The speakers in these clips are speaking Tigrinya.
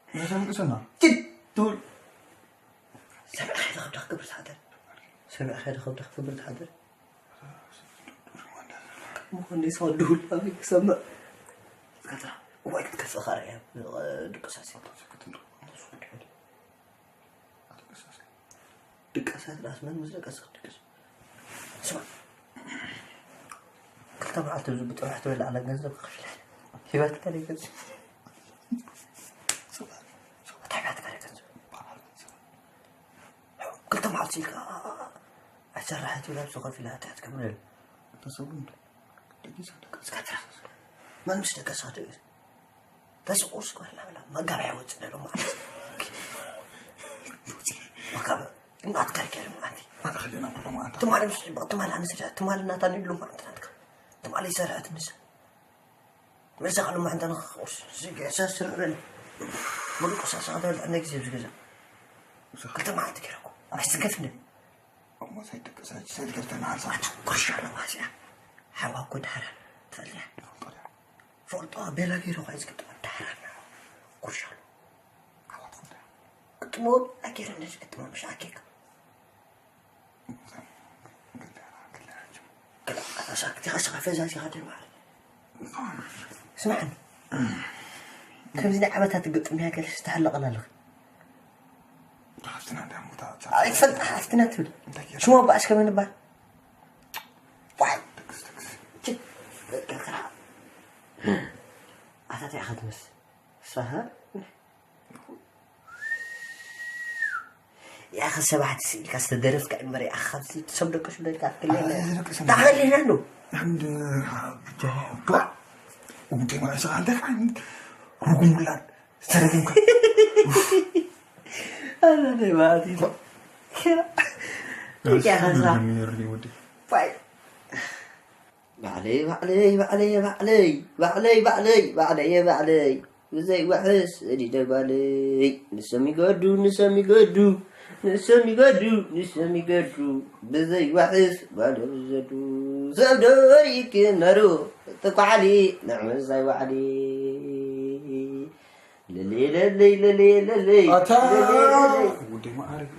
ነተንቅሰና። ጭድ ትብል። ሰብዒ ኸይደ ኸብዳ ክብር ትሓደር። ሰብዒ ኸይደ ኸብዳ ክብር ትሓደር። ምኾን ደስ ወድሁል ኣበይ ክሰምዕ። ከታ፣ እዋይ ክትከፍእ ኸረ እያ። ድቅሳስ እያ። ድቃሳት ራስ መን ምስ ደቀሰ ክትድቅስ። ስማ። ክልተ መዓልቲ ብዙ ብጥራሕ ትበልዕ ኣላ ገንዘብ ከፊላ። ሂባትካ ደይ ገንዘብ። ሂባትካ ደይ ገንዘብ። ክልተ መዓልቲ ኢልካ ኣይሰራሕት ኢላ ብሱ ከፊላ ኣትያት ከብለል። ተሰቡ እንዶ። ደቂሳ ደቀስ። እስካ ትራ። መን ምስ ደቀሳ ደቀስ? ተስቁስ ኮይና ብላ መጋባይ ወጽእ ነሎ ማለት። መጋባይ እናት ከልከል ማለት። ኣታ ከለና ብሎ ማለት። ትማሊ ምስ ትማሊ ኣነ ስለ ትማሊ እናታ ንብሉ ማለት ናትካ። ትማሊ ይሰርሐት ንስ። መዛ ካሉ ማዕንታ ንክቁርስ ዝገሳ ስርዕን። ሙሉ ቁሳ ሳዕዳ ለዕነ ግዜ ዝገዛ። ክልተ መዓልቲ ገይረኩ። ኣይስገፍኒ። እሞ ሳይደቅስ ሳይትገብተና ኣንሳ። ኣታ ቁርሻ ነው ማስያ። ሓዋ እኮ ዳሕራ ትፈልያ። ፈልጦ ቤላ ገይሩ ኳ ዝግጥሞ ዳሕራ። ቁርሻ ነው። ዓወት ኹዳ። ግጥሞ ኣገይሩ እንደዚ ግጥሞ ምሽ ኣኬክ። ስማዕኒ፣ ከምዚ ናይ ዓመታት ግጥም እያ ገለ ዝተሓለቐላ ኣለኺ። ሓፍትና እንዳ ሙታ ኣይትፈልጣ ሓፍትና ትብል። እንታይ ገይራ? ሽሙ ኣቦኣ እስከ መን ይባሃል? ዋይ፣ ትግስ፣ ትግስ። ችክ፣ በቃ፣ ስራሕ። ኣታ እንታይ ኢኻ ትመስል? ሳሃ? ያኸ ሰባት ስኢልካ ዝተደረፍካ እምበር፣ ያኸ ካብዚ ሰብ ደቂ ሱዳን ካትክለና። ኣይ፣ ደቂ ሱዳን። ታኸለና ነው። እንደ ባ፣ እንደ ማለት ሰው አንተ ካን ሩጉም ሙላ ተረጉም። ኣነ ማለት እዩ። እያ ኸዛ። ሩጉም ወዲ። ባይ። ባዕለይ፣ ባዕለይ፣ ባዕለይ፣ ባዕለይ፣ ባዕለይ፣ ባዕለይ፣ ባዕለይ፣ ባዕለይ፣ ብዘይ ዋሕስ ሰዲደ ጓለይ። ንሶም ይገዱ፣ ንሶም ይገዱ፣ ንሶም ይገዱ፣ ንሶም ይገዱ፣ ብዘይ ዋሕስ ጓለ ብዘዱ። ሰብ ዶ ርኢኪ ነሩ፣ ተኳዓሊ፣ ንዕመሳይ ዋዕሊ። ለለይ፣ ለለይ፣ ለለይ፣ ለለይ፣ ኣታ ለለይ፣ ለለይ። ጉዳይ መዓረግ፣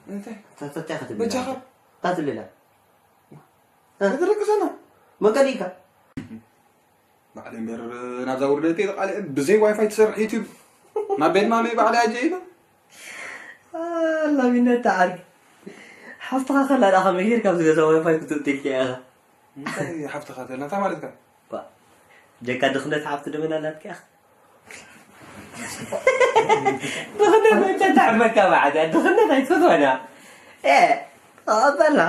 እንታይ? ተተትያ ክትብል በጃኻ። ኢላ። ታትልላ። ተደረቅሰና። መቀሊካ። ባዕለይ እምበር ናብዛ ውርደተይ ተቃሊዐ ብዘይ ዋይፋይ ትሰርሕ ዩቲዩብ ናብ ቤት ማሚ ባዕለይ ኣጀ ኢለ። ኣላሚነት ተዓርጊ። ሓፍትኻ ከላ ደኣ ከመይ ጌርካ ኣብዚ ገዛ ዋይፋይ ክትእትልካ ኢኻ? እንታይ ሓፍትኻ ተላ? እንታይ ማለትካ? ባ፣ ጀካ ድኽነት ሓፍቲ ደመና ኣላትካ ኢኻ። ድኽነት መቸ ተዕመካ ባዕዳ፣ ድኽነት ኣይትፈትዋና። ኤ፣ ተቐበላ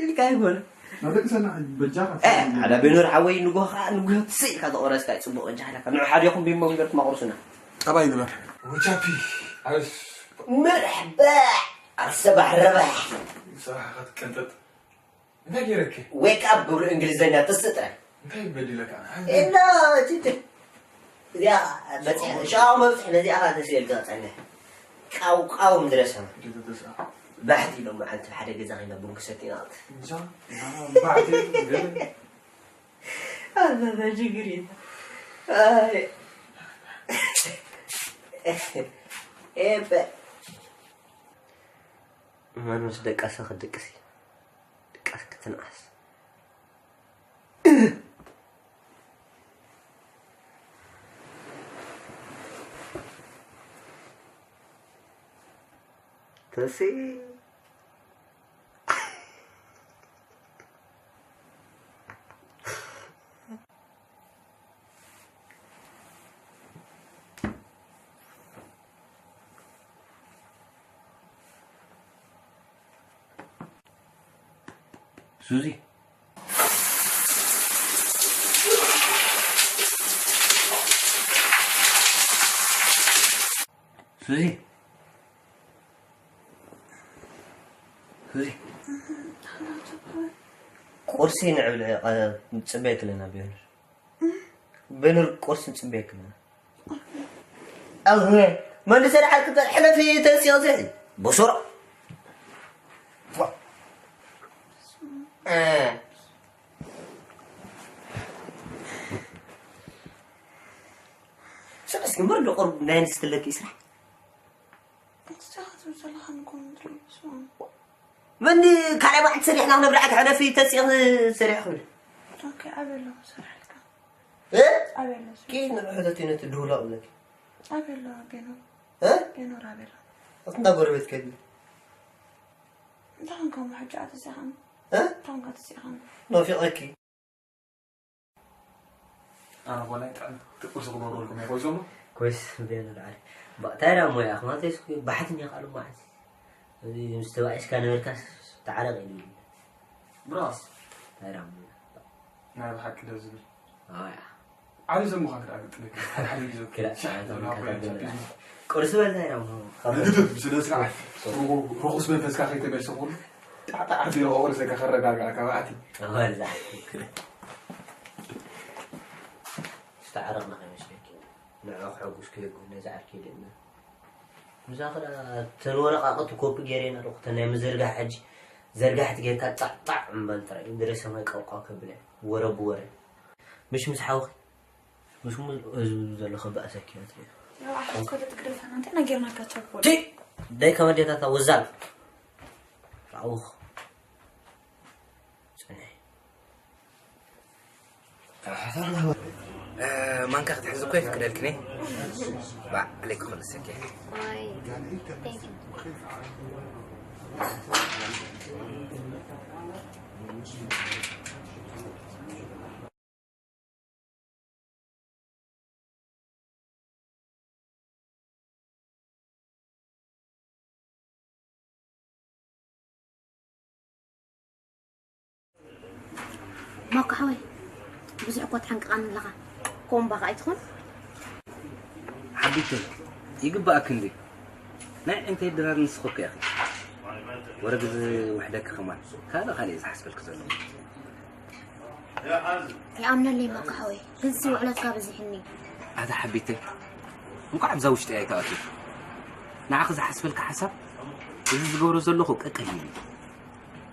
ኢልካ ይኹን። ናደቅሰና በጃኻ። ኤ፣ ኣዳ ቤኖር ሓወይ፣ ንጎኻ፣ ንጉህ ትስእ ኢልካ ተቆረስካ፣ ጽቡቕ በጃኻ ኢልካ። ንዑ ሓዲኹም ቢምቦ ገርኩም ኣቑርሱና። ጠባይ ግበር። ወቻፒ፣ ኣስ-፣ መርሐባ፣ ኣሰባሕ ረባሕ። ሰባሕ ኸትቀንጠጥ። እንታይ ገይረኪ? ዌክ ኣፕ ብሉ እንግሊዘኛ ትስጥረ። እንታይ በዲለካ? እና፣ እቲ፣ እቲ፣ እዚኣ በፂሐ፣ ሻው መብፅሒ ነዚኣ ኸዓ ተስኢልካ ጸንሕ። ቃው፣ ቃው ምድረሰ። እንዴት ተስኣ? ባሕቲ ኢሎም መዓልቲ ሓደ ገዛ ኸይና ቡን ክሰቲ ኢና። እንጃ፣ ባሕቲ ገለ። ኣዛ፣ ኣዛ፣ ችግር የለ። ኣይ። ኤበ። መን ምስ ደቀሰ ክድቅስ እዩ? ድቃስ ክትንኣስ። ተሲ ሱዚ። ሱዚ። ሱዚ። ቁርሲ ንዕብልዕ፣ ቐ-፣ ንጽበየኪ ኣለና፣ ቤኑር። ቤኑር፣ ቁርሲ ንጽበየኪ ኣለና። ኣህ፣ መልሰ ደሓር ክትበል ሕለፊ ተሲቕ ዘይ። በሶሮ። እ። እስኪ ምር ዶ ቁርብ ናይ ኣንስቲ ኣለኪ ስራሕ? ንስኻ ትብል ዘለኻ ንኮ ምድሪ ይስማዕ። መን ካልኣይ መዓልቲ ሰሪሕና ክነብላ ዓዲ ሕለፊ ተሲእኺ ሰሪሕ ክብል። ኦኬ፣ ኣበሎ ሰራሕልካ። እ? ኣበሎ። ኪድ ንርሕተት ነቲ ድውላ እብለኪ። ኣበሎ፣ ቤኖ። እ? ቤኖ ራበሎ። ኣቲ እንዳ ጎረቤት ከዲ። እንታይ ኾንካ እሞ ሕጂ ኣትሲኻኒ? እ? እንታይ ኾንካ ኣትሲኻኒ? ናፊቐኪ። ኣነ ጓል ኣይጥዕም። ቁርሲ ክገብረልኩም እየ። ኮይዞም? ኮይስ ቤኖ ዳዕሪ። ባ-፣ እንታይ ዳ ሞያ? ክማተይስ ባሕትን እየ ካልእ መዓልቲ። እዚ ምስ ተባኢስካ ነበርካስ ተዓረቕ ኢሉ። ብራስ። እንታይ ዳ ሞያ? ናይ ብሓቂ ደስ ዝብል። ኣያ። ዓሊ ዘሙኻ ክዳ ግጥለክ። ሓደ ሓደ ይዞ። ክዳ ሻሕ ዓሊ ዘሙኻ ዘሙኻ ክዳ ክዳ ግጥለክ። ቁርሲ በልታ ኢና እሞ። ንግደፍ ብስነ ስርዓት። ርኹ-፣ ርኹስ መንፈስካ ከይተመልሰ ኩሉ። ጣዕጣዕ ኣቢሉ ቁርሲ ከረጋግኣካ ባዕቲ። ኣዋልዛ። ዝተዓረቕና ከይመስለኪ። ንዕኡ ከሐጉስኩ እየ፣ ነዛ ዓርኪ ኢለና። ምስኣ ኸኣ እተን ወረቓቕቲ ኮፒ ገይረ ነይረ፣ እተን ናይ ምዝርጋሕ ሕጂ ዘርጋሕቲ ጌርካ ጣዕ ጣዕ ምባል ጥራይ እዩ፣ ድረ ሰማይ ቀውቃው ከብለ፣ ወረ ብወረ። ምሽ ምስ ሓውኺ፣ ምሽ ሙ-፣ ህዝቢ ዘሎ ከበኣሰኪ እያ ትሪኦ። ያው ኣሕዋት ከለ ትግደፈና፣ እንታይ ኢና ጌርናካ ቸኮል? ቲ! ደይ ከመዴታታ ወዛል። ራውኽ። ጽንሒ። እ፣ ማንካ ክትሕዚ እኮ ይፍቅደልኪ ነይ። ባዕ፣ ዓለይኪ ኩሉ ሰኪ። Why? Thank you. ማኮ ሓወይ፣ ብዙሕ እኮ ትሓንቅቓኒ ኣለኻ። ኮምባኻ ኣይትኾን? ሓቢብተይ፣ ይግባኣኪ እንድዩ። ናይ ዕንተይ ድራር ንስኺ እኮ ኢኺ። ወረ ግዜ ውሕደኪ ከማን። ካልእ ካልእ እየ ዝሓስበልኪ ዘለኹ። ይኣምነለይ ማኮ ሓወይ፣ ግን ሲ ውዕለትካ በዚሕኒ። ኣታ ሓቢተይ፣ እንኳዕ ኣብዛ ውሽጢ ኣይተኣትዩ። ንዓኺ ዝሓስበልካ ሓሳብ፣ እዚ ዝገብሮ ዘለኹ ቀቀሊል እዩ።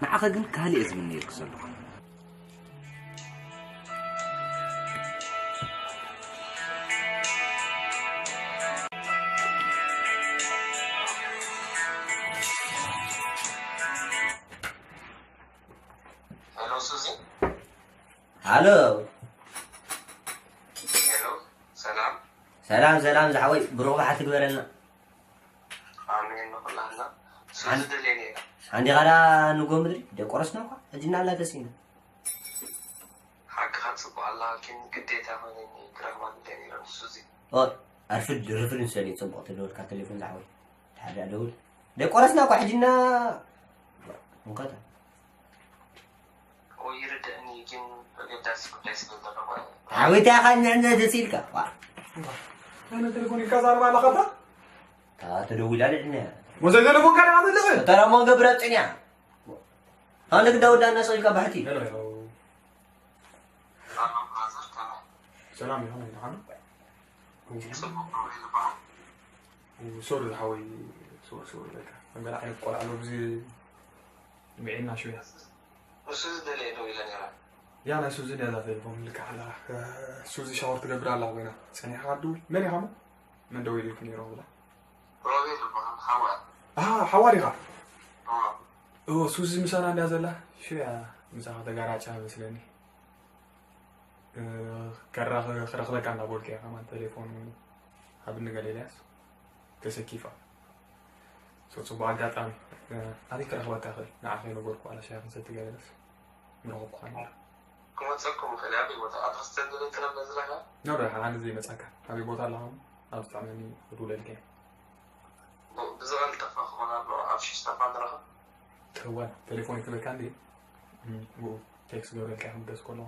ንዓኺ ግን ካልእ እየ ዝምነየልኪ ዘለኹ። ሄሎ ሱዚ። ሃሎ። ሄሎ፣ ሰላም። ሰላም፣ ሰላም፣ ዝሓወይ፣ ብሩኽ ባሕቲ ግበረልና። ኣሜን፣ ንኹላህና። ሱዚ ኣን-፣ ደልየ ነይረ። ሓንዲ ኻዳ ንጎ ምድሪ፣ ደቆረስና እኳ፣ ሕጂ እናላ ተሲና። ሓቅኻ ጽቡቕ ኣለኻ፣ ግን ግዴታ ኮይነኒ ክረኽባ ግዴ ነይረ፣ ሱዚ። ኦ፣ ኣርፍድ፣ ርፍድ ንሰለይ ጽቡቕ ተደወልካ ቴሌፎን ዝሓወይ። ተሓዳ ደውል። ደቆረስና እኳ፣ ሕጂ እና-፣ እንኳታ። እዎ፣ ይርድእኒ፣ ግን ኣገዳሲ ጉዳይ ስለ ዘለኹ እየ። ዓዊታ ኢኻ ንዕነ ተሲልካ። ዋ። ኣነ ቴሌፎን ኢልካ ዛረባ ኣለኻ እታ? እታ ተደዊላ ልዕነ። ወዘይ ቴሌፎን ካን ዓመለኸ? ተራሞ ገብረ ጽንያ። ኣነ ክደውላ እናሰልካ ባሕቲ። ሄሎ፣ ሄሎ። ሰላም ብራዘር፣ ከመይ? ሰላም ይኹን፣ ደሓን? ጽቡቕ ነው፣ ይልባል። ሶሪ ዝሓወይ፣ ሶሪ፣ ሶሪ፣ በቃ። መመላ ዓይነት ቆልዓ ኣሎ፣ ብዚ ንብዒና ሽውያ። እሱ ዝደለየ ደው ኢለ ነይረ። ያ ናይ ሱዚ ነዛ ቴሌፎን ልክዓ ኣላ። ሱዚ ሻወር ትገብር ኣላ ኮይና። ጸኒሕካ ክትድውል። መን ኢኻ እሞ? መን ደው ኢልኩ ነይሩ ብላ። ሮቤል ይበሃል፣ ሓዋ። ኣሃ፣ ሓዋ ዲኻ? እዎ። እዎ፣ ሱዚ ምሳና እንድያ ዘላ። ሽያ ምሳኻ ተጋራጫ መስለኒ። እ፣ ከራኽ-፣ ክረኽበካ እንዳበልኩ እየ ከማን ቴሌፎን ሃብኒ ገለ ኢለያስ ተሰኪፋ። ሶ፣ ጽቡቕ ኣጋጣሚ። እ፣ ኣበይ ክረኽበካ እኽእል? ንዓ ከይነገርኩ ዋላ ሻሂ ክንሰቲ ገለስ ንረኽብኩኻ ነይራ። ክመጸኩም እኽእል እየ። ኣበይ ቦታ? ኣድረስ ተንደለ ትረለ ዝለካ? ኖ፣ ዶ፣ ሓን ዘይመጻካ። ኣበይ ቦታ ኣለኻ? ኣብ ዝጥዕመኒ ክድውለልካ እየ። ብ-፣ ብዝቐልጠፈ ክኾን ኣለዎ። ኣብ ሽሽተ እኳ ንረኽብ። ትህወን። ቴሌፎን ይክበካ እንዴ? እም፣ ብኡ ቴክስት ገብረልካ ይኹን ደስ ከሎ።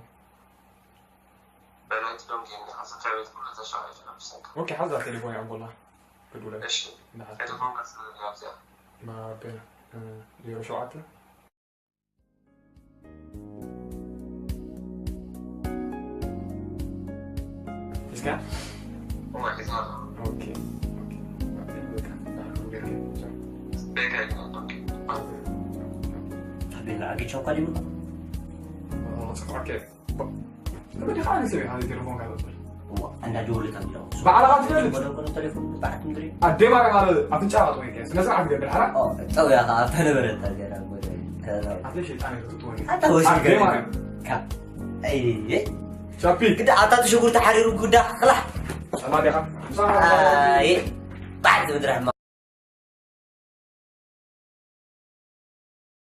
በለንት ዶም ጌም ዲኻ? ስድራ ቤት ኩሉ ተሸዋዒቱ ነብሰካ። ኦኬ፣ ሓዛ ቴሌፎን ይኣምቦላ። ክድውለል። እሺ። እንዳሓት። ቴሌፎን ከስልል እያ ኣብዚኣ። ማ በ-፣ እ፣ ዜሮ ሸውዓተ? እስካ? እዋ፣ ሒዝና ኣለኹ። ኦኬ፣ ኦኬ። በቃ፣ በቃ፣ በቃ። ቤት ኣይኮነን፣ ኦኬ። ታቤላ ኣግኝቼ እኳ ዲምካ? ኦ፣ ኦኬ። ባ-፣ ከመይ ዲኻ? ኣነ ሰብ ኢኻ፣ ቴሌፎን ካለበት። ኦ፣ እንዳደወለ ካብ ይለው ባዕልኻ ትደልት። ወደ ኮነ ቴሌፎን ባዕት ምድሪ ኣዴ ማርያም ኣረ ኣፍንጫ ኣጥወይከ ስነ ስርዓት ገብር ሓራ ኦ ጸው ያኻ ኣብታ ነበረ ታገራ ወደ ከዛ ኣፍለ ሸይጣን ክትጥወኒ ኣታ ወሲ ኣዴ ማርያም ካብ ኣይ ቻፒ ግዳ ኣታ ትሽጉር ተሓሪሩ ጉዳ ክላሕ ሰላም ዲኻ ኣይ ባዕት ምድሪ ሕማ